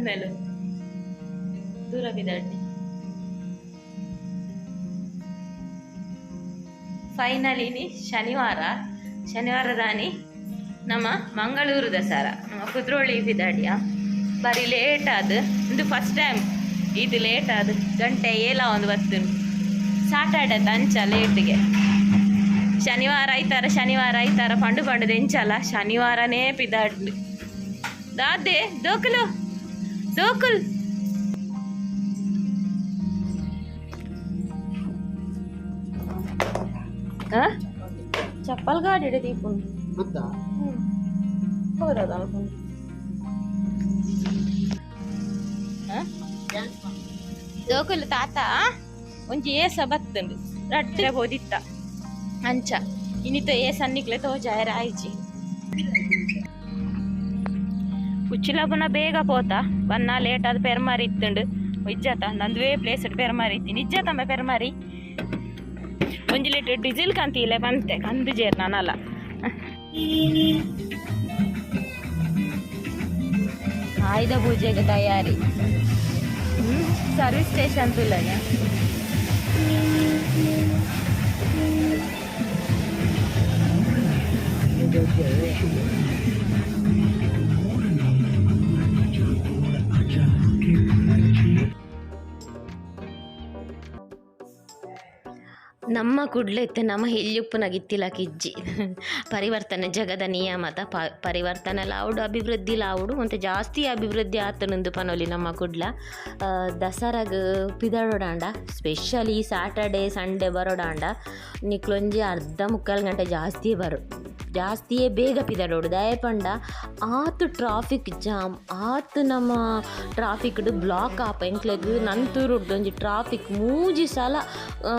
ಸೊಲ್ಮೆಲು ದೂರ ಬಿದಾಡ್ನಿ. ಫೈನಲಿ ಇನಿ ಶನಿವಾರ, ಶನಿವಾರದಾನಿ ನಮ್ಮ ಮಂಗಳೂರು ದಸರಾ ನಮ್ಮ ಕುದ್ರೋಳಿ ಪಿದಾಡಿಯ. ಬಾರಿ ಲೇಟ್ ಆದ್. ಇಂದು ಫಸ್ಟ್ ಟೈಮ್ ಇದು ಲೇಟ್ ಆದ್. ಗಂಟೆ ಏಲ ಒಂದು ಬತ್ತುಂಡು. ಸಾಟರ್ಡೆ ಅಂಚ ಲೇಟ್ಗೆ. ಶನಿವಾರ ಐತಾರ, ಶನಿವಾರ ಐತಾರ ಪಂಡು ಪಂಡುದು ಎಂಚಲ ಶನಿವಾರನೇ ಪಿದಾಡ್ಂಡು. ದಾದೆ ದೋಕುಲು ದೋಕುಲ್. ಚಪ್ಪಲ್ ಗಾಡಿ ದೀಪುಂಡು. ಹೌದಾ? ಜೋಕುಲು ತಾತ ಒಂಜಿ ಏಸ ಬತ್ತುಂಡು. ರಡ್ಡೆ ಬೋದಿತ್ತ ಅಂಚ ಇನಿತ ಏಸ ಅನ್ನಿಕ್ಲೆ ತೋಜಾಯರ ಆಯ್ಜಿ. ಉಚ್ಚಿಲ ಪುನ ಬೇಗ ಪೋತ ಬನ್ನ ಲೇಟ್ ಆದ್ ಪೆರ್ಮಾರಿ ಇತ್ತುಂಡು. ಇಜ್ಜತ ನಂದುವೇ ಪ್ಲೇಸ್ ಪೆರ್ಮಾರಿ ಇತ್ತಿ ನಿಜ್ಜತಂಬ ಪೆರ್ಮಾರಿ. ಒಂಜಿ ಲೀಟರ್ ಡೀಸೆಲ್ ಕಂತಿಲೆ ಪಂತೆ ಕಂದು ಜೇರ್ ನಾನಲ್ಲ. ಆಯುಧ ಪೂಜೆಗೆ ತಯಾರಿ. ಸರ್ವಿಸ್ ಸ್ಟೇಷನ್ ತುಲ್ಲನೆ. ನಮ್ಮ ಕುಡ್ಲ ಇತ್ತೆ ನಮ್ಮ ಎಲ್ಯುಪ್ಪುನಗ ಇತ್ತಿಲಕ ಇಜ್ಜಿ. ಪರಿವರ್ತನೆ ಜಗದ ನಿಯಮದ ಪರಿವರ್ತನೆ ಲಾವುಡು, ಅಭಿವೃದ್ಧಿ ಲಾವುಡು. ಒಂತೆ ಜಾಸ್ತಿ ಅಭಿವೃದ್ಧಿ ಆತನಂದು ಪನೊಲಿ ನಮ್ಮ ಕುಡ್ಲ. ದಸರಾಗ್ ಪಿದಡೋಡಾಂಡ, ಸ್ಪೆಷಲಿ ಸ್ಯಾಟರ್ಡೆ ಸಂಡೇ ಬರೋಡಾಂಡ ನಿಕ್ಲೊಂಜಿ ಅರ್ಧ ಮುಕ್ಕಾಲು ಗಂಟೆ ಜಾಸ್ತಿಯೇ ಬರು, ಜಾಸ್ತಿಯೇ ಬೇಗ ಪಿದಡೋಡು. ದಾಯೆ ಪಂಡ ಆತ್ ಟ್ರಾಫಿಕ್ ಜಾಮ್ ಆತ್. ನಮ್ಮ ಟ್ರಾಫಿಕ್ಡ್ ಬ್ಲಾಕ್ ಆಪ. ಎಂಕ್ಲೆಗ್ ನಂತೂರುಡ್ದು ಒಂಜಿ ಟ್ರಾಫಿಕ್ ಮೂಜಿ ಸಲ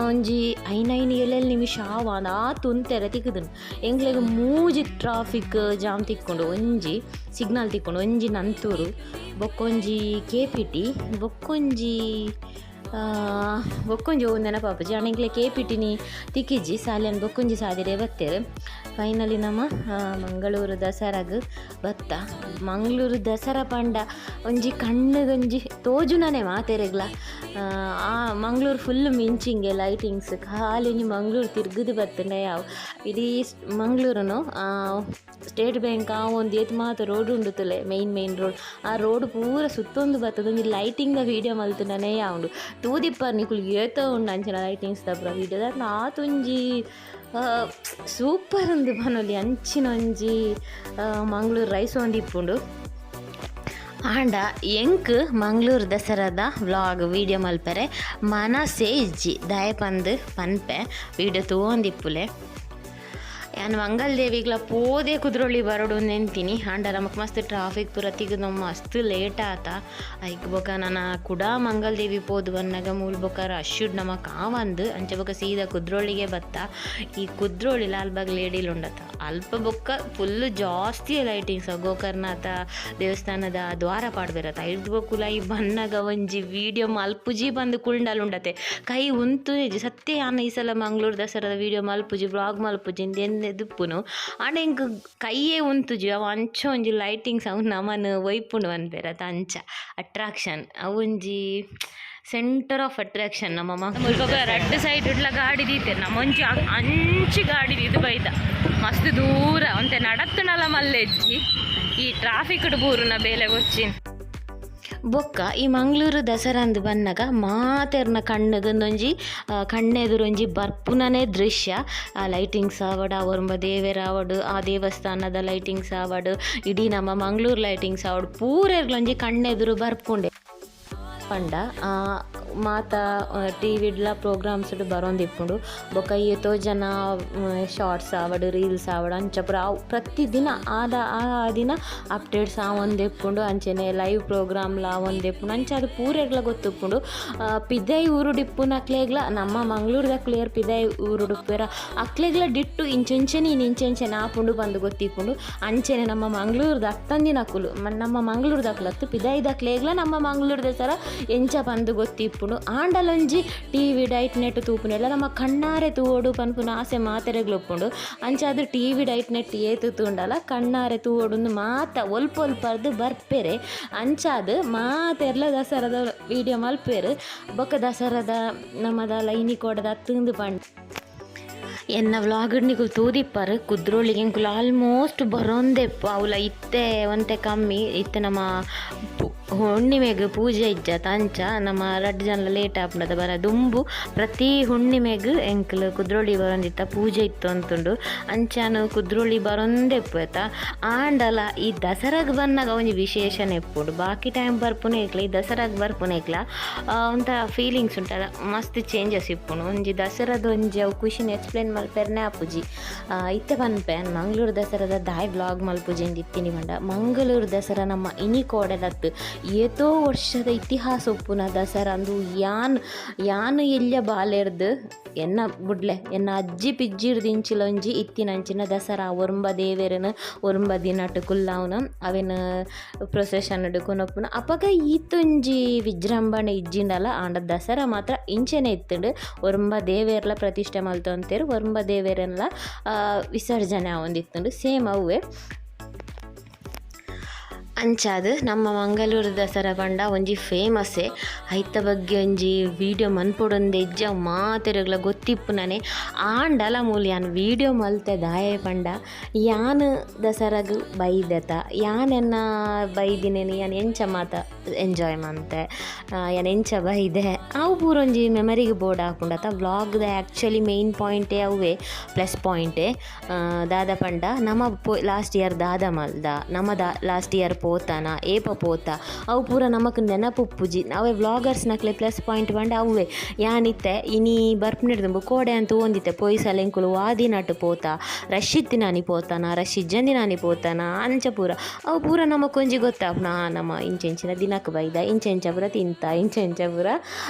ಒಂಜಿ ಐನೈನ್ ಏಳೇಳು ನಿಮಿಷ ಆವಾಂದ್ ಆತ್ ಉಂತೆರೆ ತಿಕ್ಕುದುಂಡು. ಎಂಕ್ಲೆಗ್ ಮೂಜಿ ಟ್ರಾಫಿಕ್ ಜಾಮ್ ತಿಕ್ಕುಂಡು. ಒಂಜಿ ಸಿಗ್ನಲ್ ತಿಕ್ಕುಂಡು, ಒಂಜಿ ನಂತೂರು, ಬೊಕ್ಕೊಂಜಿ ಕೆ ಪಿ ಟಿ, ಬೊಕ್ಕೊಂಜಿ ಬೊಕ್ಕೊಂಜಿ ಒವು ನೆನಪಾಪುಜಿ. ಆಂಡ ಎಂಕ್ಲೆ ಕೆ ಪಿ ಟಿನಿ ತಿಕ್ಕಿಜ್ಜಿ. ಸಾಲೆನ್ ಬೊಕ್ಕೊಂಜಿ ಸಾದಿಡೆ ಬತ್ತೆರ್. ಫೈನಲಿ ನಮ ಮಂಗಳೂರು ದಸರಾಗ್ ಬತ್ತ. ಮಂಗಳೂರು ದಸರಾ ಪಂಡ ಒಂಜಿ ಕಣ್ಣುಗೊಂಜಿ ತೋಜುನನೆ ಮಾತೆರೆಗ್ಲ. ಆ ಮಂಗಳೂರು ಫುಲ್ ಮಿಂಚಿಂಗೆ ಲೈಟಿಂಗ್ಸ್. ಖಾಲಿ ಒಂಜಿ ಮಂಗಳೂರು ತಿರ್ಗುದು ಬತ್ತುಂಡ ಯಾವು. ಇಡೀ ಮಂಗಳೂರುನು ಸ್ಟೇಟ್ ಬ್ಯಾಂಕ್ ಆ ಒಂದು ಏತ್ ಮಾತ ರೋಡ್ ಉಂಡು ತೂಲೆ, ಮೈನ್ ಮೈನ್ ರೋಡ್. ಆ ರೋಡ್ ಪೂರ ಸುತ್ತೊಂದು ಬತ್ತುದು ಒಂಜಿ ಲೈಟಿಂಗ್ ದ ವೀಡಿಯೋ ಮಲ್ತುಂಡನೇ ಯಾವುಂಡು. ತೂದಿಪ್ಪರ್ ನಿಕುಲು ಏತೋ ಉಂಡು ಅಂಚಿನ ಲೈಟಿಂಗ್ಸ್ ದ ಪೂರ ವೀಡಿಯೋ. ಆತೊಂಜಿ ಸೂಪರ್ ಉಂದು ಪನೊಲಿ. ಅಂಚಿನ ಒಂಜಿ ಮಂಗಳೂರು ರೈಸ್ ಒಂದಿಪ್ಪುಂಡು. ಆಂಡ ಎಂಕ್ ಮಂಗಳೂರು ದಸರಾದ ವ್ಲಾಗ್ ವೀಡಿಯೋ ಮಲ್ಪೆರೆ ಮನಸ್ಸೇ ಇಜ್ಜಿ. ದಾಯೆ ಪಂದ್ ಪನ್ಪೆ, ವೀಡಿಯೋ ತೂವೊಂದಿಪ್ಪುಲೆ. ಯಾನ್ ಮಂಗಲ್ ದೇವಿಗ್ಲ ಪೋದೆ ಕುದ್ರೋಳಿ ಬರೋಡು ನೆಂತೀನಿ. ಆಂಡ ನಮಕ್ ಮಸ್ತ್ ಟ್ರಾಫಿಕ್ ಪೂರ ತಿಗುದು ಮಸ್ತ್ ಲೇಟ್ ಆತ. ಐಕ್ ಬೊಕ ನನ ಕುಡ ಮಂಗಲ್ ದೇವಿ ಪೋದು ಬನ್ನಗ ಮೂಲು ಬೊಕ ರಶ್ ನಮಕ್ ಆವಂದ್. ಅಂಚ ಬೊಕ ಸೀದಾ ಕುದ್ರೋಳಿಗೆ ಬತ್ತ. ಈ ಕುದ್ರೋಳಿ ಲಾಲ್ಬಾಗ್ ಲೇಡಿಲ್ ಉಂಡತ, ಅಲ್ಪ ಬೊಕ್ಕ ಫುಲ್ ಜಾಸ್ತಿ ಲೈಟಿಂಗ್ಸ್. ಗೋಕರ್ಣನಾಥ ದೇವಸ್ಥಾನದ ದ್ವಾರ ಪಾಡ್ಬೆರತ. ಐರ್ದ್ ಬೊಕ್ಕ ಉಲಾಯಿ ಬನ್ನಗ ಒಂಜಿ ವೀಡಿಯೋ ಮಲ್ಪುಜಿ ಬಂದು ಕುಲ್ಂಡಲ್ ಉಂಡತೆ ಕೈ ಉಂತು ಸತ್ಯ. ಯಾನ್ ಈ ಸಲ ಮಂಗಳೂರು ದಸರಾದ ವೀಡಿಯೋ ಮಲ್ಪುಜಿ, ವ್ಲಾಗ್ ಮಲ್ಪುಜಿ ಇಂದ್ ಎನ್ನೆದುಪ್ಪುನು. ಆಂಡ ಎಂಕ್ ಕೈಯೇ ಉಂತುಜಿ. ಅವು ಅಂಚ ಒಂಜಿ ಲೈಟಿಂಗ್ಸ್ ಅವು ನಮನ್ ಒಯ್ಪುಂಡು ಪನ್ಪೆರತ, ಅಂಚ ಅಟ್ರಾಕ್ಷನ್. ಅವು ಒಂಜಿ ಸೆಂಟರ್ ಆಫ್ ಅಟ್ರಾಕ್ಷನ್ ನಮ್ಮ ಮುಲ್ಪ ರಡ್ಡ್ ಸೈಡ್ ಇಡ್ಲ ಗಾಡಿ ದೀತೆರ್. ನಮ್ಮ ಒಂಜಿ ಅಂಚಿ ಗಾಡಿ ದೀದ್ ಬೈದ ಮಸ್ತ್ ದೂರ. ಒಂತೆ ನಡತ್ಂಡಲ ಮಲ್ಲೆಜ್ಜಿ. ಈ ಟ್ರಾಫಿಕ್ ಬೂರುನ ಬೇಲೆ ಬೊರ್ಚಿ. ಬೊಕ್ಕ ಈ ಮಂಗಳೂರು ದಸರಾಂದ್ ಬನ್ನಗ ಮಾತೆರ್ನ ಕಣ್ಣುಗ್ ಒಂಜಿ ಕಣ್ಣೆದುರೊಂಜಿ ಬರ್ಪುನನೇ ದೃಶ್ಯ. ಆ ಲೈಟಿಂಗ್ಸ್ ಆವಡ್, ಆ ಒರ್ಂಬ ದೇವೆರ್ ಆವಡ್, ಆ ದೇವಸ್ಥಾನದ ಲೈಟಿಂಗ್ಸ್ ಆವಡ್, ಇಡೀ ನಮ್ಮ ಮಂಗಳೂರು ಲೈಟಿಂಗ್ಸ್ ಆವಡ್, ಪೂರೆರ್ಲೊಂಜಿ ಕಣ್ಣೆದುರು ಬರ್ಪುಂಡೆ. ಪಂಡ ಮಾತ ಟಿವಿಡ್ಲ ಪ್ರೋಗ್ರಾಮ್ಸ್ ಬರೊಂದಿಪ್ಪುಂಡು. ಬೊಕ್ಕ ಏತೋ ಜನ ಶಾರ್ಟ್ಸ್ ಆವಡ್, ರೀಲ್ಸ್ ಆವಡ್, ಅಂಚ ಪೂರ ಅವು ಪ್ರತಿದಿನ ಆದ ಆ ದಿನ ಅಪ್ಡೇಟ್ಸ್ ಆವೊಂದಿಪ್ಪುಂಡು. ಅಂಚನೆ ಲೈವ್ ಪ್ರೋಗ್ರಾಮ್ಲ ಆವೊಂದಿಪ್ಪುಂಡು. ಅಂಚಾದ್ ಪೂರೆಗ್ಲ ಗೊತ್ತಿಪ್ಪುಂಡು. ಪಿದಯಿ ಊರುಡಿಪ್ಪುನಕ್ಲೆಗ್ಲ, ನಮ್ಮ ಮಂಗಳೂರುದಕ್ಲು ಏರ್ ಪಿದಯಿ ಊರುಡುಪ್ಪುವೆರ ಅಕ್ಲೆಗ್ಲ ಡಿಟ್ಟು ಇಂಚೆಂಚನೆ ಇಂಚೆಂಚನೆ ಆಪುಂಡು ಪಂದ್ ಗೊತ್ತಿಪ್ಪುಂಡು. ಅಂಚನೆ ನಮ್ಮ ಮಂಗಳೂರುದ ಅತ್ತಂದಿನಕುಲು, ನಮ್ಮ ಮಂಗಳೂರುದಕ್ಲು ಅತ್ತ್, ಪಿದಯಿದಕ್ಲೆಗ್ಲ ನಮ್ಮ ಮಂಗಳೂರು ದಸರಾ ಎಂಚ ಪಂದ್ ಗೊತ್ತಿಪ್ಪುಂಡು. ಇಪ್ಪುಂಡು. ಆಂಡಲೊಂಜಿ ಟಿವಿ ಡೈಟ್ ನೆಟ್ ತೂಪುನೆಲ ನಮ್ಮ ಕಣ್ಣಾರೆ ತೂವೊಡು ಪನ್ಪುನ ಆಸೆ ಮಾತೆರೆಗ್ಲ ಉಪ್ಪುಂಡು. ಅಂಚಾದ್ ಟಿವಿ ಡೈಟ್ ನೆಟ್ ಏತ್ ತೂಂಡಲ ಕಣ್ಣಾರೆ ತೂವೊಡುಂದು ಮಾತ ಒಲ್ಪ ಒಲ್ಪರ್ದ್ ಬರ್ಪೆರೆ. ಅಂಚಾದ್ ಮಾತೆರ್ಲ ದಸರಾದ ವೀಡಿಯೋ ಮಲ್ಪುವೆರ್. ಬೊಕ್ಕ ದಸರಾದ ನಮದಾಲ ಇನಿ ಕೋಡೆದ ಅತ್ತುಂದು ಪಂಡ್ ಎನ್ನ ವ್ಲಾಗ್ ನಿಕುಲು ತೂದಿಪ್ಪರ್. ಕುದ್ರೋಳಿಗೆ ಎಂಕುಲು ಆಲ್ಮೋಸ್ಟ್ ಬರೊಂದೆಪ್ಪ. ಅವ್ಲ ಇತ್ತೆ ಒಂತೆ ಕಮ್ಮಿ ಇತ್ತೆ. ನಮ್ಮ ಹುಣ್ಣಿಮೆಗ್ ಪೂಜೆ ಇಜ್ಜತ, ಅಂಚ ನಮ್ಮ ರಡ್ಡ್ ಜನಲ ಲೇಟ್ ಆಪುಂಡತ ಬರ. ದುಂಬು ಪ್ರತಿ ಹುಣ್ಣಿಮೆಗ್ ಎಂಕುಲು ಕುದ್ರೋಳಿ ಬರೊಂದಿತ್ತ, ಪೂಜೆ ಇತ್ತು ಅಂತುಂಡು. ಅಂಚಾನ ಕುದ್ರೋಳಿ ಬರೊಂದೆಪ್ಪು ಆತ. ಆಂಡಲ ಈ ದಸರಾಗ್ ಬನ್ನಗ ಒಂಜಿ ವಿಶೇಷನೆ ಇಪ್ಪುಂಡು. ಬಾಕಿ ಟೈಮ್ ಬರ್ಪುನ ಈ ದಸರಾಗ್ ಬರ್ಪುನೈಕ್ಲ ಒಂಥರ ಫೀಲಿಂಗ್ಸ್ ಉಂಟಲ್ಲ, ಮಸ್ತ್ ಚೇಂಜಸ್ ಇಪ್ಪುಂಡು. ಒಂಜಿ ದಸರಾದ ಒಂಜಿ ಅವು ಖುಷಿನ ಎಕ್ಸ್ಪ್ಲೇನ್ ಮಲ್ಪೆರ್ನೆ ಆಪುಜಿ. ಇತ್ತೆ ಪನ್ಪೆ, ಮಂಗಳೂರು ದಸರಾದ ದಾಯೆ ವ್ಲಾಗ್ ಮಲ್ಪುಜಿ ಇತ್ತಿನಿ ಪಂಡ, ಮಂಗಳೂರು ದಸರಾ ನಮ್ಮ ಇನಿ ಕೋಡೆದತ್ತು, ಏತೋ ವರ್ಷದ ಇತಿಹಾಸ ಉಪ್ಪುನ ದಸರಾ ಅಂದು. ಯಾನ್ ಯಾನ್ ಎಲ್ಯ ಬಾಲೆರ್ದ್, ಎನ್ನ ಬುಡ್ಲೆ, ಎನ್ನ ಅಜ್ಜಿ ಪಿಜ್ಜಿರ್ದು ಇಂಚಿಲೊಂಜಿ ಇತ್ತಿನಂಚಿನ ದಸರಾ. ಒರುಂಬ ದೇವೆರೆನ್ ಒರುಂಬ ದಿನಟ್ ಕುಲ್ಲಾವುನ, ಅವೆನ್ ಪ್ರೊಸೆಷನ್ ಕೊನೊಪುನ. ಅಪಗ ಈತೊಂಜಿ ವಿಜೃಂಭಣೆ ಇಜ್ಜಿಂಡಲ, ಆಂಡ ದಸರಾ ಮಾತ್ರ ಇಂಚೆನೆ ಇತ್ತುಂಡು. ಒರುಂಬ ದೇವೆರ್ಲ ಪ್ರತಿಷ್ಠೆ ಮಲ್ತೊಂತೆರ್, ಒರುಂಬ ದೇವೆರೆನ್ಲ ವಿಸರ್ಜನೆ ಆವೊಂದಿತ್ತುಂಡು, ಸೇಮ್ ಅವ್ವೆ. ಅಂಚಾದ್ ನಮ್ಮ ಮಂಗಳೂರು ದಸರಾ ಪಂಡ ಒಂಜಿ ಫೇಮಸ್ಸೇ. ಐತ ಬಗ್ಗೆ ಒಂಜಿ ವೀಡಿಯೋ ಮನ್ಪೊಡೊಂದು ಇಜ್ಜ, ಮಾತೆರೆಗ್ಲ ಗೊತ್ತಿಪ್ಪುನನೆ. ಆಂಡಲ ಮೂಲು ಯಾನ್ ವೀಡಿಯೋ ಮಲ್ತೆ ದಾಯೆ ಪಂಡ, ಯಾನ್ ದಸರಾಗ್ ಬೈದೆತ, ಯಾನ್ ಎನ್ನ ಬೈದಿನೇನು, ಯಾನ್ ಎಂಚ ಮಾತ ಎಂಜಾಯ್ ಮಂತೆ, ಯಾನ್ ಎಂಚ ಬೈದೆ, ಅವು ಪೂರ ಒಂಜಿ ಮೆಮೊರಿಗೆ ಬೋಡಾಪುಂಡತ. ವ್ಲಾಗ್ದ ಆ್ಯಕ್ಚುಲಿ ಮೇಯ್ನ್ ಪಾಯಿಂಟೇ ಅವ್ವೆ, ಪ್ಲಸ್ ಪಾಯಿಂಟೇ. ದಾದ ಪಂಡ, ನಮ ಪೋ ಲಾಸ್ಟ್ ಇಯರ್ ದಾದ ಮಲ್ದ, ನಮ ದಾ ಲಾಸ್ಟ್ ಇಯರ್ ಪೋತನ, ಏಪ ಪೋತ, ಅವು ಪೂರ ನಮಕ್ ನೆನಪುಪ್ಪುಜಿ. ಅವೇ ವ್ಲಾಗರ್ಸ್ನಕ್ಲೆ ಪ್ಲಸ್ ಪಾಯಿಂಟ್ ಪಂಡ ಅವ್ವೆ. ಯಾನಿತ್ತೆ ಇನಿ ಬರ್ಪುನೆಡ್ದುಂಬು ಕೋಡೆ ಅಂತ ತೂವೊಂದಿತ್ತೆ, ಪೋಯಿ ಸಲ ಎಂಕುಲು ವಾ ದಿನಟ್ ಪೋತ, ರಶ್ ಇತ್ತಿನಾನಿ ಪೋತನ, ರಶ್ ಇಜ್ಜಂದಿನಾನಿ ಪೋತನ, ಅಂಚ ಪೂರ ಅವು ಪೂರ ನಮಕೊಂಜಿ ಗೊತ್ತಾಪುಂಡು. ನಮ ಇಂಚ ಇಂಚಿನ ದಿನಕ್ ಬೈದ, ಇಂಚ ಇಂಚ ಪೂರ ತಿಂತ, ಇಂಚ ಇಂಚ ಪೂರ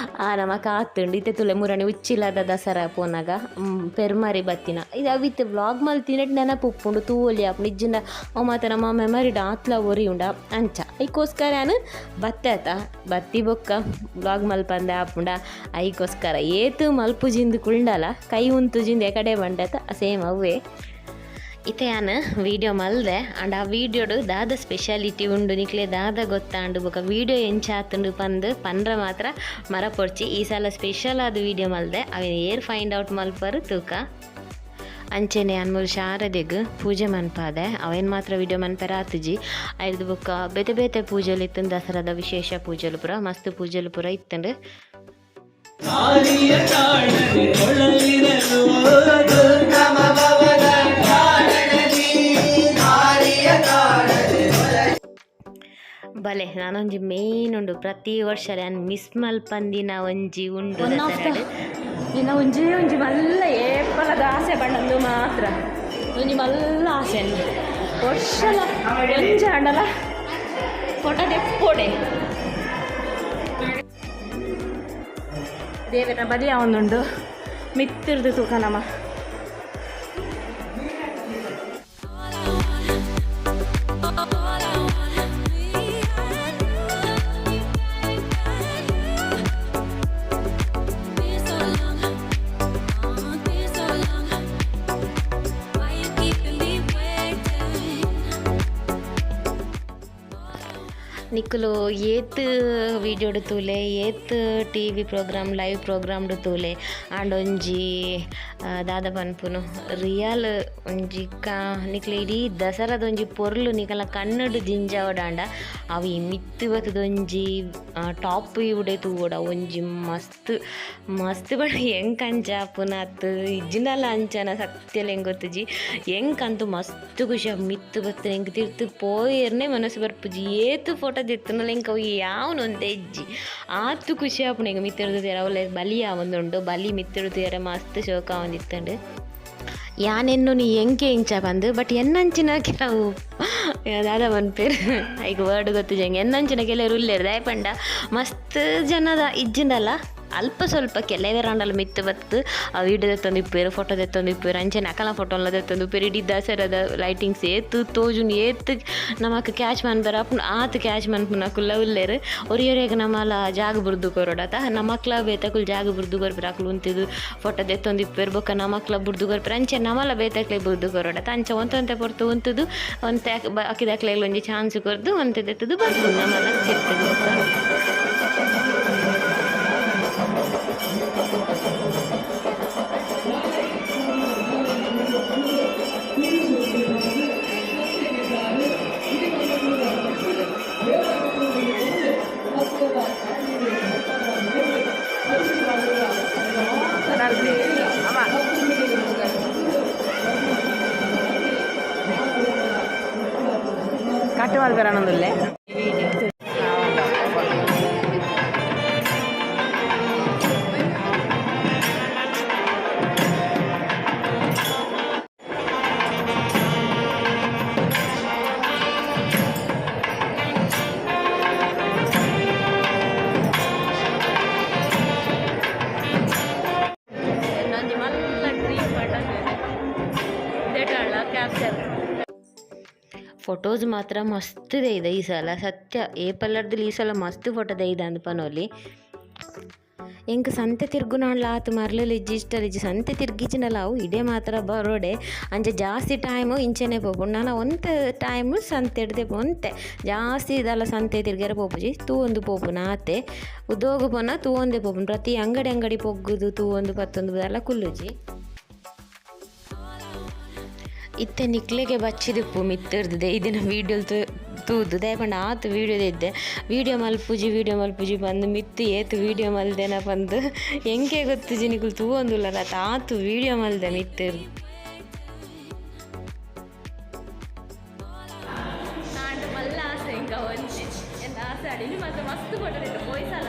ನಮಕ್ ಆತುಂಡು. ಇತ್ತೆ ತೂಲೆ, ಮುರಣಿ ಉಚ್ಚಿಲದ ದಸರಾ ಪೋನಗ ಪೆರ್ಮರಿ ಬತ್ತಿನ ಇದು ಅವಿತ್ ವ್ಲಾಗ್ ಮಲ್ತಿನೆಟ್ ನೆನಪು ಉಪ್ಪುಂಡು, ತೂವೊಲಿ ಆಪುಂಡು. ಇಜ್ಜಿಂಡ ಅವು ಮಾತ ನಮ್ಮ ಮೆಮೊರಿಡ್ ಆತ್ಲ ಒರಿ ಉಂಡ. ಅಂಚ ಐಕೋಸ್ಕರ ಯಾನ್ ಬತ್ತೆ ಆತ. ಬತ್ತಿ ಬೊಕ್ಕ ವ್ಲಾಗ್ ಮಲ್ಪಂದೆ ಆಪುಂಡ? ಐಕೋಸ್ಕರ ಏತ್ ಮಲ್ಪುಜಿಂದು ಕುಂಡಲ ಕೈ ಉಂತುಜಿಂದು ಎಕಡೆ ಬಂಡತ, ಸೇಮ್ ಅವ್ವೆ. ಇತ್ತೆ ಯಾನ್ ವೀಡಿಯೋ ಮಲ್ದೆ. ಆಂಡ ಆ ವೀಡಿಯೋಡು ದಾದ ಸ್ಪೆಷಾಲಿಟಿ ಉಂಡು, ನಿಕ್ಲೆ ದಾದ ಗೊತ್ತಾಂಡು, ಬೊಕ ವೀಡಿಯೋ ಎಂಚ ಆತುಂಡು ಪಂದ್ ಪಂಡ್ರ ಮಾತ್ರ ಮರಪೊಡ್ಚಿ. ಈ ಸಲ ಸ್ಪೆಷಲ್ ಆದ್ ವೀಡಿಯೋ ಮಲ್ದೆ, ಅವೆನ್ ಏರ್ ಫೈಂಡ್ ಔಟ್ ಮಲ್ಪರು ತೂಕ. ಅಂಚೆನೆ ಯಾನ್ ಮೂಲು ಶಾರದೆಗ್ ಪೂಜೆ ಮನ್ಪಾದೆ, ಅವೇನು ಮಾತ್ರ ವೀಡಿಯೋ ಮನ್ಪೆರ ಆತುಜಿ. ಐರ್ದ್ ಬೊಕ್ಕ ಬೇತೆ ಬೇತೆ ಪೂಜೆಲು ಇತ್ತುಂಡು. ದಸರಾದ ವಿಶೇಷ ಪೂಜೆಲು ಪೂರ, ಮಸ್ತ್ ಪೂಜೆಲು ಪೂರ ಇತ್ತುಂಡು. ದಾರಿಯ ತಾಳದೆ ಕೊಳಲಿರಲು ದುರ್ಗಮ ಭವದ ಕಾರಣದಿ ದಾರಿಯ ತಾಳದೆ. ಬಲೆ, ನಾನೊಂಜಿ ಮೇನ್ ಉಂಡು, ಪ್ರತಿ ವರ್ಷ ಯಾನ್ ಮಿಸ್ ಮಲ್ಪಂದಿನ ಒಂಜಿ ಉಂಡು ಒನ್ ಆಫ್ the ದಸರಾಡ್. ನಿನ್ನ ಒಂಜೇ ಒಂಜಿ ಮಲ್ಲ ಏಪಲದ ಆಸೆ ಪಂಡಂದು ಮಾತ್ರ ಒಂಜಿ ಮಲ್ಲ ಆಸೆ. ವರ್ಷಲ ಒಂಜಿ ಆಂಡಲ ಫೋಟೋ ದೆಪ್ಪೊಡೆ. ದೇವರ ಬಲಿ ಒಂದುಂಡು, ಮಿತ್ತಿರ್ದು ತೂಕ ನಮ. Been so long, been so long. Why you keeping me waiting? ನಿಕುಲು ಏತ್ ವೀಡಿಯೋಡು ತೂಲೆ, ಏತ್ ಟಿವಿ ಪ್ರೋಗ್ರಾಮ್, ಲೈವ್ ಪ್ರೋಗ್ರಾಮ್ಡು ತೂಲೆ, ಆಂಡ ಒಂಜಿ ದಾದ ಪನ್ಪುನು, ರಿಯಲ್ ಒಂಜಿ ಕಾ ನಿಕ್ಲೆ ಇಡೀ ದಸರಾದ ಒಂಜಿ ಪೊರ್ಲು ನಿಕಲ್ನ ಕಣ್ಣುಡು ಜಿಂಜಾವೊಡಾಂಡ, ಅವು ಈ ಮಿತ್ತ್ ಬತ್ತುದು ಒಂಜಿ ಟಾಪ್ ವ್ಯೂಡೆ ತೂವೊಡು. ಅವು ಒಂಜಿ ಮಸ್ತ್ ಮಸ್ತ್ ಪಂಡ ಎಂಕ್ ಅಂಚ ಆಪುನ ಅತ್ತ್, ಇಜ್ಜಿಂಡಲ ಅಂಚನ, ಸತ್ಯಲ ಎಂಕ್ ಗೊತ್ತುಜಿ. ಎಂಕಂತೂ ಮಸ್ತ್ ಖುಷಿ ಆಪುಂಡು. ಮಿತ್ತ್ ಬತ್ತ್ ಎಂಕ್ ತಿರ್ತ್ ಪೋಯೆರ್ನೆ ಮನಸ್ಸು ಬರ್ಪುಜಿ. ಏತ್ ಫೋಟೋ ದೆತ್ತುಂಡಲ ಎಂಕ್ ಅವು ಯಾವನ ಒಂತೆ ಇಜ್ಜಿ, ಆತ್ ಖುಷಿ ಆಪುಂಡು ಎಂಕ್ ಮಿತ್ತುರ್ದು ತೂಯೆರೆ. ಅವ್ಲೆ ಬಲಿ ಆವೊಂದುಂಡು. ಬಲಿ ಮಿತ್ತುರ್ದು ತೂಯೆರೆ ಮಸ್ತ್ ಶೋಕು ಆವೊಂದಿತ್ತುಂಡು. ಯಾನ್ ಎನ್ನುನಿ ಎಂಕೆ ಇಂಚ ಪಂದ್, ಬಟ್ ಎನ್ನಂಚಿನ ಕೆಲವು ದಾದ ಪನ್ಪೆರ್, ಐಕ್ ವರ್ಡ್ ಗೊತ್ತಿಜ್ಜಿ. ಎನ್ನಂಚಿನ ಕೆಲವರು ಉಲ್ಲೆರ್. ದಾಯೆ ಪಂಡ ಮಸ್ತ್ ಜನದ ಇಜ್ಜಿಂಡಲ. ಅಲ್ಪ ಸ್ವಲ್ಪ ಕೆಲವೆರಾಂಡಲ ಮಿತ್ತ್ ಬತ್ತ್ ಆ ವೀಡಿಯೋ ದೆತ್ತೊಂದು ಇಪ್ಪುವೆರ್, ಫೋಟೋ ದೆತ್ತೊಂದು ಇಪ್ಪುವೆರ್. ಅಂಚನೆ ಅಕಲ್ನ ಫೋಟೋಲ ದೆತ್ತೊಂದು ಇಪ್ಪುವೆರ್. ಇಡೀ ದಸರಾದ ಲೈಟಿಂಗ್ಸ್ ಏತ್ ತೋಜುಂಡು, ಏತ್ ನಮಕ್ ಕ್ಯಾಚ್ ಮನ್ಪೆರೆ ಆಪುಂಡು ಆತ್ ಕ್ಯಾಚ್ ಮನ್ಪುನಕುಲ್ಲ ಉಲ್ಲೆರ್. ಒರಿಯೊರಿಯಗ್ ನಮಲ ಜಾಗ ಬುರ್ದು ಕೊರೊಡತ, ನಮಕ್ಲ ಬೇತಕುಲು ಜಾಗ ಬುರ್ದು ಕೊರ್ಪೆರ್. ಅಕುಲು ಉಂತುದು ಫೋಟೋ ದೆತ್ತೊಂದು ಇಪ್ಪುವೆರ್, ಬೊಕ್ಕ ನಮಕ್ಲ ಬುರ್ದು ಕೊರ್ಪೆರ್. ಅಂಚೆ ನಮಲ ಬೇತಕ್ಲೆ ಬುರ್ದು ಕೊರೊಡತ. ಅಂಚ ಒಂತೆ ಒಂತೆ ಪೊರ್ತು ಉಂತುದು ಒಂತೆ ಬಾಕಿದಕ್ಲೆಗ್ ಒಂಜಿ ಚಾನ್ಸ್ ಕೊರ್ದು ಒಂತೆ ದೆತ್ತುದು ಬರ್ಪುಂಡು ನಮಲ ತಿರ್ತುದು ಬೊಕ್ಕ. ಕಟ್ ಮಲ್ಪೆರಾನೊಂದುಲ್ಲೆ. ಒಂಜಿ ಮಲ್ಲ ಡ್ರೀಮ್ ಕ್ಯಾಪ್ಚರ್. ಫೋಟೋಸ್ ಮಾತ್ರ ಮಸ್ತ್ ಇದೆ ಈ ಸಲ, ಸತ್ಯ. ಏಪಲ್ಲರ್ದು ಈ ಸಲ ಮಸ್ತ್ ಫೋಟೋ ದೈದ ಅಂದ್ ಪನೊಲಿ. ಎಂಕ್ ಸಂತೆ ತಿರ್ಗುನಾಂಡ್ಲ ಆತ್ ಮರ್ಲುಲು ಇಜ್ಜಿ, ಇಷ್ಟಲು ಇಜ್ಜಿ. ಸಂತೆ ತಿರ್ಗಿಜಿಂಡಲ ಅವು ಇಡೆ ಮಾತ್ರ ಬರೋಡೆ. ಅಂಚ ಜಾಸ್ತಿ ಟೈಮು ಇಂಚೆನೆ ಪೋಪುಂಡು. ನನ ಒಂತೆ ಟೈಮು ಸಂತೆಡ್ದೆ ಒಂತೆ ಜಾಸ್ತಿ ದಾಲ ಸಂತೆ ತಿರ್ಗೆರೆ ಪೋಪುಜಿ, ತೂವೊಂದು ಪೋಪುನ ಆತೆ. ಉದೋಗು ಪೋನ ತೂವೊಂದೇ ಪೋಪುಂಡು. ಪ್ರತಿ ಅಂಗಡಿ ಅಂಗಡಿ ಪೊಗ್ಗುದು ತೂವೊಂದು ಪತ್ತೊಂದು ದಾಲ ಕುಲ್ಲುಜಿ. ಇತ್ತೆ ನಿಕ್ಲೆಗೆ ಬಚ್ಚಿದಿಪ್ಪು ಮಿತ್ತರ್ದಿದೆ ಇದಿನ ವೀಡಿಯೋ ತೂದು. ದಾಯೆ ಪಂಡ ಆತ್ ವೀಡಿಯೋ ಇದ್ದೆ, ವೀಡಿಯೋ ಮಲ್ಪುಜಿ ವೀಡಿಯೋ ಮಲ್ಪುಜಿ ಪಂದ್ ಮಿತ್ತ್ ಏತ್ ವೀಡಿಯೋ ಮಲ್ದೆನ ಪಂದ್ ಎಂಕೆ ಗೊತ್ತುಜಿ. ನಿಕುಲು ತೂವೊಂದುಲ್ಲರ ಆತ್ ವೀಡಿಯೋ ಮಲ್ದೆ ಮಿತ್ತರ್. ಆಂಡ್ ಮಲ್ಲ ಆಸೆ ಇಂಕ ಒಂಜಿ ಎಂತ ಆಸೆ ಅಡಿನಿ ಮಾತ್ರ ಮಸ್ತ್ ಫೋಟೋ ಇತ್ತು. ಪೋಯ್ಸಲ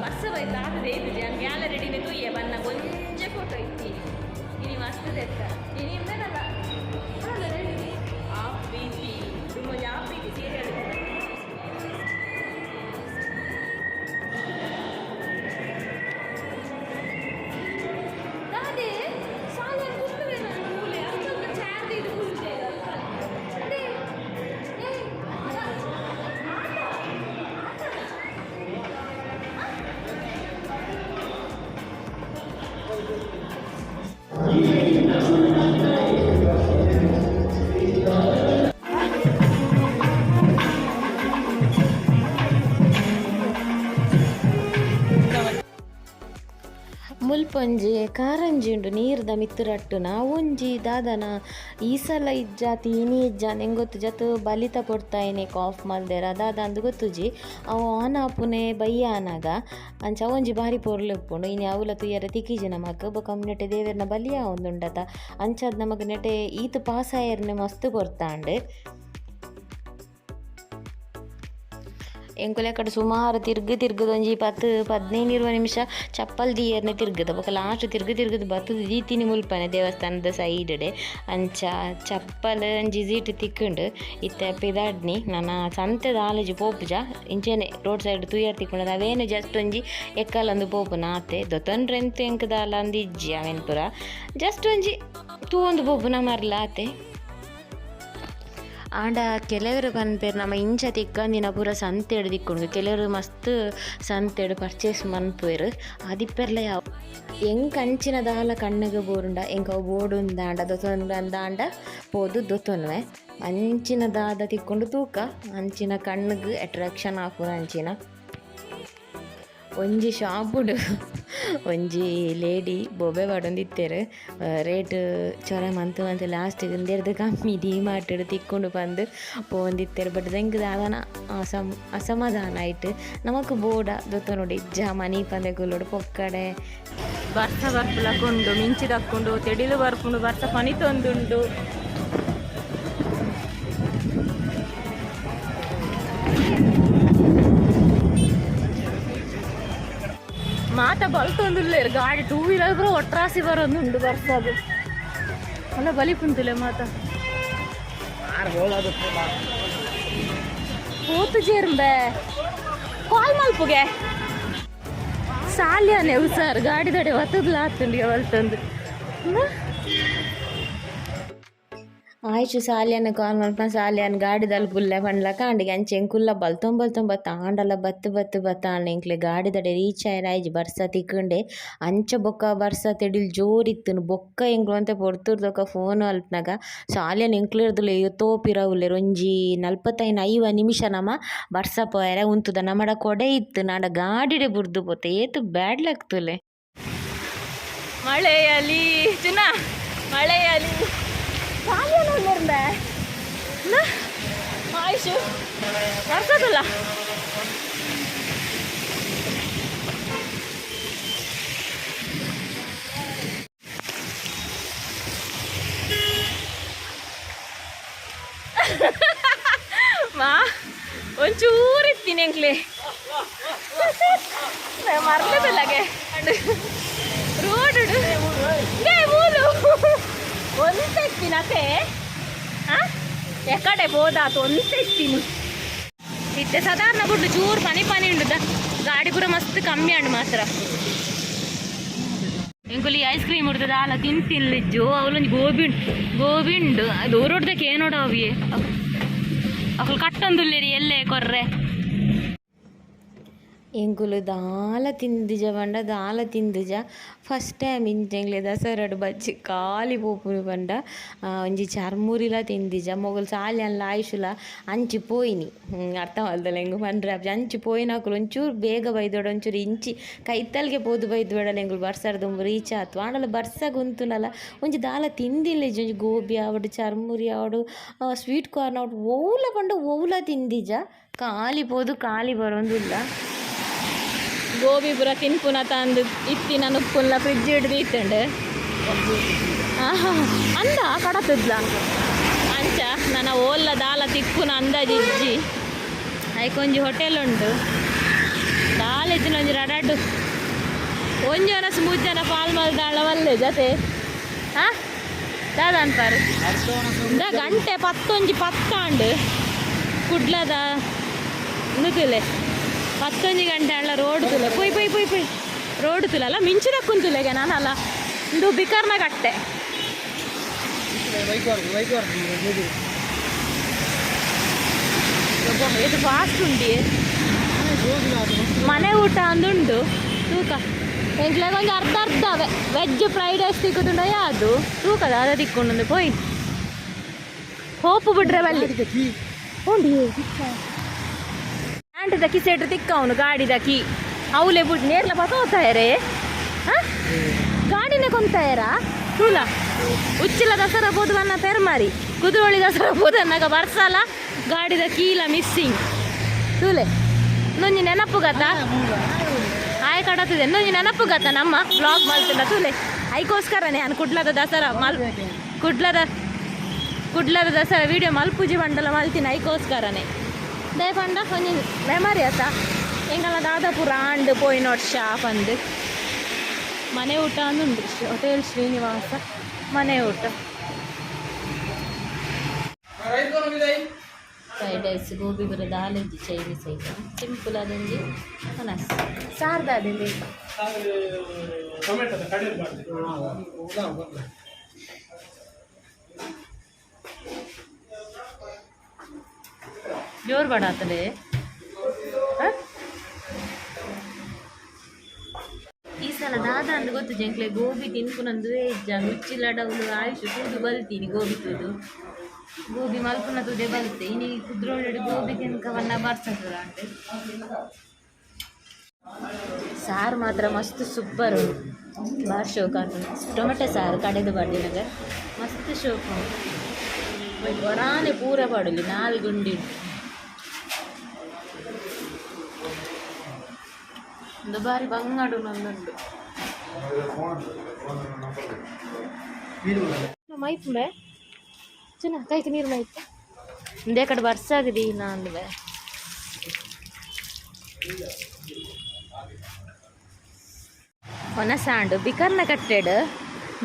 ಬರ್ಸ ಬೈತ ಆತ ದೇತಿಜಿ. ನಾನು ಗ್ಯಾಲರಿಡಿನಿ ತೂಯೆ ಬನ್ನ ಒಂಜೆ ಫೋಟೋ ಇತ್ತಿ. ಇನಿ ಮಸ್ತ್ ದೆತ್ತ ಇನಿ ಇಂದೆನಲ್ಲ ಆ ಪ್ರೀತಿ ದುಮ್ಮೊಂಜಿ ಆ ಪ್ರೀತಿ ಸೀರಿಯಲ್. ದಾದೆ ಸಾಲ ಕುಲ್ಲುವೆ ನಾನು ಮೂಲೆ ಅಷ್ಟೊಂದು ಚೇರ್ ಇದು ಕುಲ್ಲುದೆ ಅದೇ. ಏಯ್ ಆಟ ಆಟ. ಮುಲ್ಪೊಂಜಿ ಕಾರಂಜಿ ಉಂಡು ನೀರ್ದ ಮಿತ್ತ್ ರಟ್ಟುನ ಒಂಜಿ ದಾದನ ಈ ಸಲ ಇಜ್ಜಾತಿ ಇನಿ ಇಜ್ಜಾಂದ್ ಎಂಕ್ ಗೊತ್ತುಜಿ. ಅತ್ ಬಲಿತ ಪೊರ್ತಾಯಿನೆ ಆಫ್ ಮಲ್ದೆರ ದಾದ ಅಂದ್ ಗೊತ್ತುಜಿ. ಅವು ಆನ್ ಆಪುನೆ ಬಯ್ಯ ಆನಗ. ಅಂಚ ಅವೊಂಜಿ ಬಾರಿ ಪೊರ್ಲು ಇಪ್ಪುಂಡು. ಇನಿ ಅವುಲ ತೂಯರೆ ತಿಕ್ಕಿಜಿ ನಮಕ್. ಬೊಕ ನೆಟೆ ದೇವೆರ್ನ ಬಲಿ ಆವೊಂದುಂಡತ. ಅಂಚಾದ್ ನಮಕ್ ನೆಟೆ ಈತ್ ಪಾಸ್ ಆಯೆರ್ನೆ ಮಸ್ತ್ ಪೊರ್ತಾಂಡ್. ಎಂಕುಲು ಆಕಡೆ ಸುಮಾರು ತಿರ್ಗ್ ತಿರ್ಗದ ಒಂಜಿ 10 15 20 ನಿಮಿಷ ಚಪ್ಪಲ್ ದೀಯರ್ನೆ ತಿರ್ಗದ. ಬೊಕ ಲಾಸ್ಟ್ ತಿರ್ಗ್ ತಿರ್ಗದ ಬತ್ತುದು ದೀತಿನಿ ಮುಲ್ಪನೆ ದೇವಸ್ಥಾನದ ಸೈಡ್. ಅಂಚ ಚಪ್ಪಲ್ ಒಂಜಿ ಸೀಟ್ ತಿಕ್ಕುಂಡು. ಇತ್ತೆ ಪಿದಾಡ್ನಿ ನನ ಸಂತೆ ದಾಲಜಿ ಪೋಪುಜ. ಇಂಚೆನೆ ರೋಡ್ ಸೈಡ್ ತೂಯರ್ ತಿಕ್ಕುಂಡು ಅವೇನು ಜಸ್ಟ್ ಒಂಜಿ ಎಕ್ಕಲಂದು ಪೋಪುನ ಆತೆ. ದೊತೊನ್ರೆ ಎಂತ ಎಂಕ್ ದಾಲ ಅಂದ್ ಇಜ್ಜಿ. ಅವೇನ್ ಪೂರ ಜಸ್ಟ್ ಒಂಜಿ ತೂವೊಂದು ಪೋಪುನ ಮರ್ಲ ಆತೆ. ಆಂಡ ಕೆಲವರು ಪನ್ಪೆರ್ ನಮ ಇಂಚ ತಿಕ್ಕಂದಿನ ಪೂರ ಸಂತೆಡ್ ತಿಕ್ಕುಂಡು. ಕೆಲವರು ಮಸ್ತ್ ಸಂತೆಡ್ ಪರ್ಚೇಸ್ ಮನ್ಪುವೆರ್. ಆದಿಪ್ಪೆರ್ಲ ಯಾವು. ಎಂಕ್ ಅಂಚಿನ ದಾಲ ಕಣ್ಣುಗ್ ಬೂರುಂಡ ಎಂಕ್ ಅವು ಬೋಡುಂದಾಂಡ ದೊತೊಂದಾಂಡ ಪೋದು ದೊತೊನುವೆ. ಅಂಚಿನ ದಾದ ತಿಕ್ಕುಂಡು ತೂಕ ಅಂಚಿನ ಕಣ್ಣುಗ್ ಅಟ್ರಾಕ್ಷನ್ ಆಪುನ ಅಂಚಿನ. ಒಂಜಿ ಶಾಪುಡು ಒಂಜಿ ಲೇಡಿ ಬೊಬ್ಬೆ ಪಾಡೊಂದಿತ್ತೆರ್. ರೇಟ್ ಚೊರ ಮಂತ್ ಮಂತ್ ಲಾಸ್ಟಿಗ್ ಉಂದೆರ್ದ್ ಕಮ್ಮಿ ಡಿ ಮಾರ್ಟ್ ಡ್ ತಿಕ್ಕುಂಡು ಪಂದ್ ಪೋವೊಂದಿತ್ತೆರ್. ಬಟ್ ಎಂಕ್ ದಾದನ ಅಸಮಾಧಾನ ಆಯ್ಟ್ ನಮಕ್ ಬೋಡ ದೊತ್ತೊನೊಡು ಇಜ್ಜ ಮನೀಪಂದೆ ಕುಲ್ಲೊಡು ಪೊಕ್ಕಡೆ. ಬರ್ಸ ಬರ್ಪುಲಕುಂಡು, ಮಿಂಚಿ ದಕ್ಕುಂಡು, ತೆಡಿಲು ಬರ್ಪುಂಡು, ಬರ್ಸ ಪನಿತೊಂದುಂಡು. ಮಾತ ಬಲ್ತೊಂದುಲ್ಲೆರ್ ಗಾಡಿ ಟೂ ವೀಲರ್ ಪೂರ ಒಟ್ರಾಸಿ ಬರೋದುಂಡು ಬರ್ಸದು. ಅಲ್ಲ ಬಲಿಪುಂತುಲೆ ಮಾತ ಪೋತು ಜೇರ್ಂಬೆ ಕಾಲ್ ಮಲ್ಪುಗೆ. ಸಾಲ್ಯಾನೆ ಹುಷಾರ್ ಗಾಡಿದಡೆ ಒತ್ತದ್ಲ ಆತುಂಡು ಅವಲ್ತಂದು. ಆಯ್ತು, ಸಾಲ್ಯಾನ ಕಾಲ್ ಮಲ್ಪ. ಸಾಲ್ಯಾನ್ ಗಾಡಿದಲ್ಲಿ ಪುಲ್ಲೆ ಪಂಡ್ಲಕ ಅಂಡಿಗೆ ಅಂಚೆ ಎಂಕುಲ್ಲ ಬಲ್ತೊಂಬ ಬಲ್ತೊಂಬ ತಾಂಡಲ ಬತ್ತು ಬತ್ತು ಬತ್ತಾಂಡ. ಎಂಕ್ಲೆ ಗಾಡಿದಡೆ ರೀಚ್ ಆಯ್ರ ಆಯ್ಜಿ. ಬರ್ಸ ತಿಕ್ಕಂಡೆ. ಅಂಚ ಬೊಕ್ಕ ಬರ್ಸ ತೆಡಿಲ್ ಜೋರಿತ್ತುನು. ಬೊಕ್ಕ ಎಂಕ್ಲು ಒಂತೆ ಪೊರ್ತುರ್ದೊಕ ಫೋನ್ ಅಲ್ಪನಾಗ ಸಾಲ್ಯಾನ್ ಎಂಕ್ಲೆರ್ದುಲ ಏತೋ ಪಿರ ಉಲ್ಲೆರ್. ಒಂಜಿ 45 50 ನಿಮಿಷ ನಮ ಬರ್ಸ ಪೋಯೆರೆ ಉಂತುದ. ನಮಡ ಕೊಡೆ ಇತ್ತು ನಾಡ ಗಾಡಿಡೆ ಬುರ್ದು ಪೋತೆ. ಏತ್ ಬ್ಯಾಡ್ ಲಕ್ ತೂಲೆ. ಮಳೆಯಲಿ ಚಿನ್ನ, ಮಳೆಯಲಿ ಸಾಲಿಯನ ಉಲ್ಲೆರ್ಂಬೆ ಆಯುಷು ಬರ್ತದಲ್ಲ. ಮಾ ಒಂಚೂರು ಇತ್ತೀನಿ ಎಂಕ್ಲೆ ಮರ್ಲದಲ್ಲಾಗೆ ರೋಡ್ ಮೂಲು ಒಂತ ಇತ್ತೀನಿ ಅತೆ. ಎಕಡೆ ಬೋದಾತು ಒಂತ ಇತ್ತೀನಿ. ಇತ್ತೆ ಸಾಧಾರಣ ಗುಡ್ಡು ಚೂರು ಪನಿ ಪನಿ ಉಂಡುದ. ಗಾಡಿ ಪೂರ ಮಸ್ತ್ ಕಮ್ಮಿ ಅಂಡು ಮಾತ್ರ. ಎಂಕುಲಿ ಐಸ್ ಕ್ರೀಮ್ ಉಡ್ತದ ಅಲ್ಲ ತಿಂತಿಲ್ಲಿಜ್ಜು. ಅವಲೊಂಜಿ ಗೋಬಿ ಉಂಡು, ಗೋಬಿ ಉಂಡು. ಅದು ಊರೊಡ್ದಕ್ಕೆ ಏನೋಡ ಅವಿಯೇ ಅಕುಲು ಕಟ್ಟೊಂದುಲ್ಲೇರಿ ಎಲ್ಲೇ ಕೊರ್ರೆ. ಎಂಕುಲು ದಾಲ ತಿಂದಿಜ ಪಂಡ ದಾಲ ತಿಂದಿಜ. ಫಸ್ಟ್ ಟೈಮ್ ಇಂಚ ಎಂಕ್ಲೆ ದಸರಾಡ್ ಬಜ್ಜಿ ಖಾಲಿ ಪೋಪುನಿ ಪಂಡ ಒಂಜಿ ಚರ್ಮುರಿಲ ತಿಂದಿಜ. ಮೊಗಲ್ ಸಾಲ್ಯನ್ಲ ಆಯುಷುಲ ಅಂಚಿ ಪೋಯಿನಿ. ಅರ್ಥ ಮಲ್ದಲ್ಲ ಎಂಕ್ ಪಂಡ್ರೆ ಆಪುಜಿ. ಅಂಚಿ ಪೋಯಿನಕುಲು ಒಂಚೂರು ಬೇಗ ಬೈದೋಡ, ಒಂಚೂರು ಇಂಚಿ ಕೈತಲ್ಗೆ ಪೋದು ಬೈದ್ಬೇಡಲ್ಲ. ಎಂಕುಲು ಬರ್ಸಡ್ ದುಂಬು ರೀಚ್ ಆತು. ಆಂಡಲ ಬರ್ಸಗ್ ಉಂತುನಲ ಒಂಜಿ ದಾಲ ತಿಂದಿಲ್ಲ. ಒಂಜಿ ಗೋಬಿ ಆವಡ್, ಚರ್ಮುರಿ ಆವಡ್, ಸ್ವೀಟ್ ಕಾರ್ನ್ ಆವಡ್, ಒವ್ಲ ಪಂಡ ಒವ್ಲ ತಿಂದಿಜ. ಖಾಲಿ ಪೋದು ಖಾಲಿ ಬರೋಂದುಲ್ಲ. ಗೋಬಿ ಪೂರ ತಿನ್ಪುನ ತಂದು ಇತ್ತಿನ ನುಪ್ಪುನ್ಲ ಫ್ರಿಜ್ ಹಿಡ್ದು ಇತ್ತುಂಡು ಅಂದ ಕಡತದ್ಲ. ಅಂಚ ನನ್ನ ಓಲ್ಲ ದಾಲ ತಿಕ್ಕುನ ಅಂದಾಜು ಇಜ್ಜಿ. ಐಕೊಂಜಿ ಹೋಟೆಲ್ ಉಂಡು. ದಾಲ ಇಜ್ಜಿನ ಒಂಜಿ ರಡಾಡು ಒಂಜಿ ಒನಸ್ ಮೂಜ್ ಜನ ಪಾಲ್ ಮಲ್ದಾಳ ವಲ್ಲೆ ಜತೆ. ಹಾ ದಾದ ಅನ್ಪಾರು ಇಂದ ಗಂಟೆ ಪತ್ತೊಂಜಿ ಪತ್ತಾಂಡು. ಕುಡ್ಲದ ನುತುಲೆ ಪತ್ತೊಂಜಿ ಗಂಟೆ ಅಲ್ಲ. ರೋಡ್ ತುಲೆ ಪೊಯ್ ಪೊಯ್ ಪೊಯ್ ಪೊಯ್ ರೋಡ್ ತುಲಲ್ಲ ಮಿಂಚಿದ ಕುಂತುಲೆಗೆ ನಾನಲ್ಲ. ಇಂದು ಬಿಕರ್ನ ಕಟ್ಟೆ. ಇದು ಫಾಸ್ಟ್ ಉಂಡಿ. ಮನೆ ಊಟ ಅಂದುಂಡು ತೂಕ. ಎಂಕ್ಲಾಗ ಒಂಜಿ ಅರ್ಧ ಅರ್ಧ ವೆಜ್ ಫ್ರೈಡ್ ರೈಸ್ ತಿಕ್ಕುದುಂಡ ಯಾವುದು ತೂಕದ ಅದ ತಿಕ್ಕೊಂಡು ಪೋಯ್ ಹೋಪು ಬಿಡ್ರೆ ಬಲ್ಲಿ ಉಂಡಿ. ಪ್ಯಾಂಟ್ದ ಕಿಸೆಟ್ ತಿಕ್ಕವನು ಗಾಡಿದ ಕೀ ಅವಲೆ ಬುಡ್ ನೇರ್ಲ ಪಸೋತಾಯರೆ. ಗಾಡಿನೇ ಕೊಂತಾಯರ ತೂಲ. ಉಚ್ಚಿಲ ದಸರಾ ಪೋದು ಬನ್ನ ಪೆರ್ಮಾರಿ ಕುದುರೋಳಿ ದಸರಾ ಪೋದು ಅನ್ನಾಗ ಬರ್ಸಲ ಗಾಡಿದ ಕೀಲ ಮಿಸ್ಸಿಂಗ್ ತೂಲೆ. ನೊಂಜಿ ನೆನಪು ಗತ ಆಯ್ ಕಡತಿದೆ. ಇನ್ನೊಂಜಿ ನೆನಪು ಗತ ನಮ್ಮ ಬ್ಲಾಗ್ ಮಲ್ತಿಲ್ಲ ತೂಲೆ. ಐಕೋಸ್ಕರನೇ ನಾನು ಕುಡ್ಲದ ದಸರಾ ಮಲ್ ಕುಡ್ಲದ ಕುಡ್ಲದ ದಸರಾ ವಿಡಿಯೋ ಮಲ್ಪುಜಿ ಬಂಡಲ ಮಲ್ತಿನ ಐಕೋಸ್ಕರನೇ. ದಯ ಪಂಡ ಒಂಜಿ ಮೆಮೊರಿ ಆತ. ಎಂಕಲ್ಲ ದಾದಾಪುರ ಆಂಡ್ ಪೋಯಿನೋಟ್ ಶಾಪ್ ಅಂದ್ ಮನೆ ಊಟ ಅಂದುಂಡು. ಹೋಟೆಲ್ ಶ್ರೀನಿವಾಸ ಮನೆ ಊಟ. ಫ್ರೈಡ್ ರೈಸ್, ಗೋಬಿ ಪೂರ ದಾಲ್ ಇಜ್ಜಿ. ಚೈನೀಸ್ ಐಟಮ್ ಸಿಂಪಲ್ ಆದೊಂಜಿ ಒನಸ್. ಸಾರ್ ದಾದಿಂದು? ಟೊಮೆಟೊದ ಕಡಿಮೆ. ಜೋರು ಬೇಡ ಆತಲೆ. ಈ ಸಲ ದಾದ ಅಂದ್ ಗೊತ್ತು ಜಂಕ್ಲೆ ಗೋಬಿ ತಿನ್ಪುನಂದು ಇಜ್ಜ. ಉಚ್ಚಿಲಡವುಲು ಆಯುಷ್ ತೂದು ಬಲ್ತೀನಿ. ಗೋಬಿ ತೂದು ಗೋಬಿ ಮಲ್ಪುನ ತೂದೆ ಬಲ್ತೆ. ಇನಿ ಕುದ್ರೋಳಿಡ್ ಗೋಬಿ ತಿನ್ಕವನ್ನ ಬರ್ಸದ ಅಂಟೆ. ಸಾರು ಮಾತ್ರ ಮಸ್ತ್ ಸೂಪರ್ ಉಂಡು. ಬಾರಿ ಶೋಕ್ ಆತುಂಡು. ಟೊಮೆಟೊ ಸಾರು ಕಡೆದು ಪಾಡ್ದಿನಗ ಮಸ್ತ್ ಶೋಕ್ ಉಂಡು. ಒರಾನೆ ಪೂರ ಪಾಡೊಲಿ ನಾಲ್ ಗುಂಡಿ ಉಂಟು. ಒಂದು ಬಾರಿ ಬಂಗಾಡು ಒಂದುಂಡು ಮೈಪುಂಡೆ ಚಿನ್ನ ಕೈಗೆ ನೀರು ಮೈತು. ಒಂದೇ ಕಡೆ ಬರ್ಸಾಗದಿ ನಾನು ಬೇ. ಹೊನಸಾಂಡು ಬಿಕರ್ನ ಕಟ್ಟೆಡ್,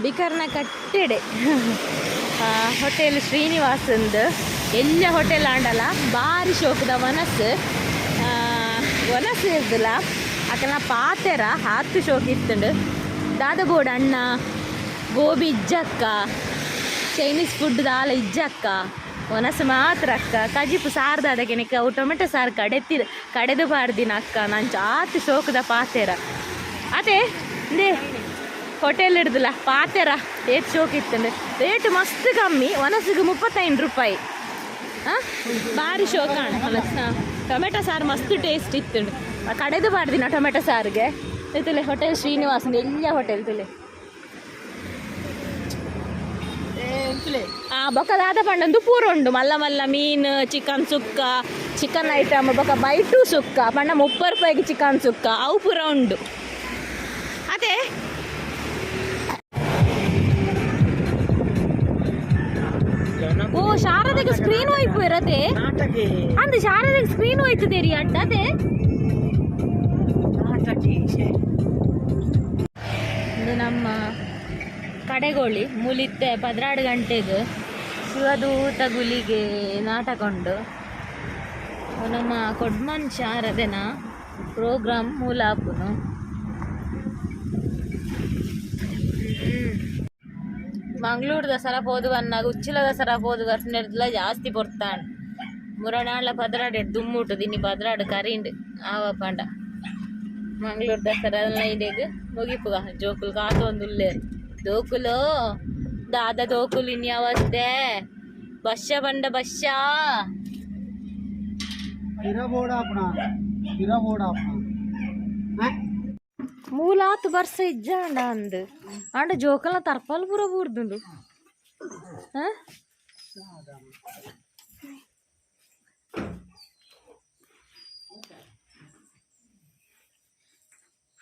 ಬಿಕರ್ನ ಕಟ್ಟೆಡೆ ಹೋಟೆಲ್ ಶ್ರೀನಿವಾಸಂದು. ಎಲ್ಲ ಹೋಟೆಲ್ ಆಂಡಲ ಬಾರಿ ಶೋಕದ ವನಸ್ ವನಸ್ ಇರ್ದಲ್ಲ. ಅಕಲ್ನ ಪಾತೆರ ಆತ್ ಶೋಕ್ ಇತ್ತುಂಡು. ದಾದ ಬೋಡು ಅಣ್ಣ? ಗೋಬಿ ಇಜ್ಜಕ್ಕ, ಚೈನೀಸ್ ಫುಡ್ ದಾಲ ಇಜ್ಜಕ್ಕ, ಒನಸು ಮಾತ್ರ ಅಕ್ಕ. ಕಜಿಪು ಸಾರು ದಾದಕ್ಕೆ ಅವು ಟೊಮೆಟೊ ಸಾರು ಕಡೆತ್ತಿದ ಕಡೆದು ಪಾಡ್ದಿನ ಅಕ್ಕ. ನಂಚ ಆತ್ ಶೋಕದ ಪಾತೆರ ಅದೇ. ಇಂದೇ ಹೋಟೆಲ್ ಹಿಡ್ದಲ್ಲ ಪಾತೆರ ಏತ್ ಶೋಕ್ ಇತ್ತಂಡು. ರೇಟ್ ಮಸ್ತ್ ಕಮ್ಮಿ, ಒನಸಿಗೆ 35 ರೂಪಾಯಿ. ಹಾಂ, ಭಾರಿ ಶೋಕ ಒನಸ್. ಟೊಮೆಟೊ ಸಾರು ಮಸ್ತ್ ಟೇಸ್ಟ್ ಇತ್ತುಂಡು. ಕಡೆದು ಪಾಡ್ದಿನ ಟೊಮೆಟೊ ಸಾರಿಗೆ. ತುಲೆ ಹೋಟೆಲ್ ಶ್ರೀನಿವಾಸ, ಎಲ್ಲ ಹೋಟೆಲ್ ತುಲೆ. ಆ ಬೊಕ ದಾದ ಪಂಡಂದು ಪೂರ ಉಂಡು. ಮಲ್ಲ ಮಲ್ಲ ಮೀನು, ಚಿಕನ್ ಸುಕ್ಕ, ಚಿಕನ್ ಐಟಮ್, ಬೊಕ ಬೈಟು ಸುಕ್ಕ ಪಂಡ 30 ರೂಪಾಯಿಗೆ ಚಿಕನ್ ಸುಕ್ಕ, ಅವು ಪೂರ ಉಂಡು. ಅದೇ. ಓ, ಶಾರದೆಗೆ ಸ್ಕ್ರೀನ್ ಹೋಯ್ಪು ಇರತ್ತೆ. ನಾಟಕಿ. ಅಂದ್, ಶಾರದೆಗೆ ಸ್ಕ್ರೀನ್ ಹೋಯ್ತದೆ ರೀ ಅಡ್ಡ ಅದೇ. ನಾಟಕಿ. ಇದು ನಮ್ಮ ಕಡೆಗೋಳಿ ಮುಲಿತ್ತೆ 12 ಗಂಟೆಗೆ ಶಿವದೂತ ಗುಲಿಗೆ ನಾಟಕ ಉಂಡು. ನಮ್ಮ ಕೊಡ್ಮನ್ ಶಾರದೆನ ಪ್ರೋಗ್ರಾಮ್ ಮೂಲಾಪುನು. ಮಂಗಳೂರು ದಸರಾ ಪೋದು ಬನ್ನಾಗ ಉಚ್ಚಿಲ ದಸರಾ ಪೋದು ಬರ್ಪಿನೆಡ್ಲ ಜಾಸ್ತಿ ಪೊರ್ತಾಂಡ್. ಮುರಣಾಳ 12 ದುಮ್ಮುಟು ದಿನಿ 12 ಕರಿಂಡ್ ಆವ ಪಂಡ. ಮಂಗಳೂರು ದಸರಾ ಇಡೆಗ್ ಮುಗಿಪುಗ. ಜೋಕುಲು ಕಾತೊಂದುಲ್ಲೆರ್. ದೋಕುಲು ದಾದ ದೋಕುಲು ಇನಿ ಅವಸ್ಥೆ ಬಸ್ಸ ಪಂಡ ಬಸ್ಸ. ಪಿರ ಪಿರ. ಮೂಲಾತ್ ಬರ್ಸ ಇಜ್ಜಾಂಡ ಅಂದ್. ಆಂಡ ಜೋಕಲ್ನ ತರ್ಪಾಲ್ ಪೂರ ಬೂರ್ದುಂಡು. ಆ?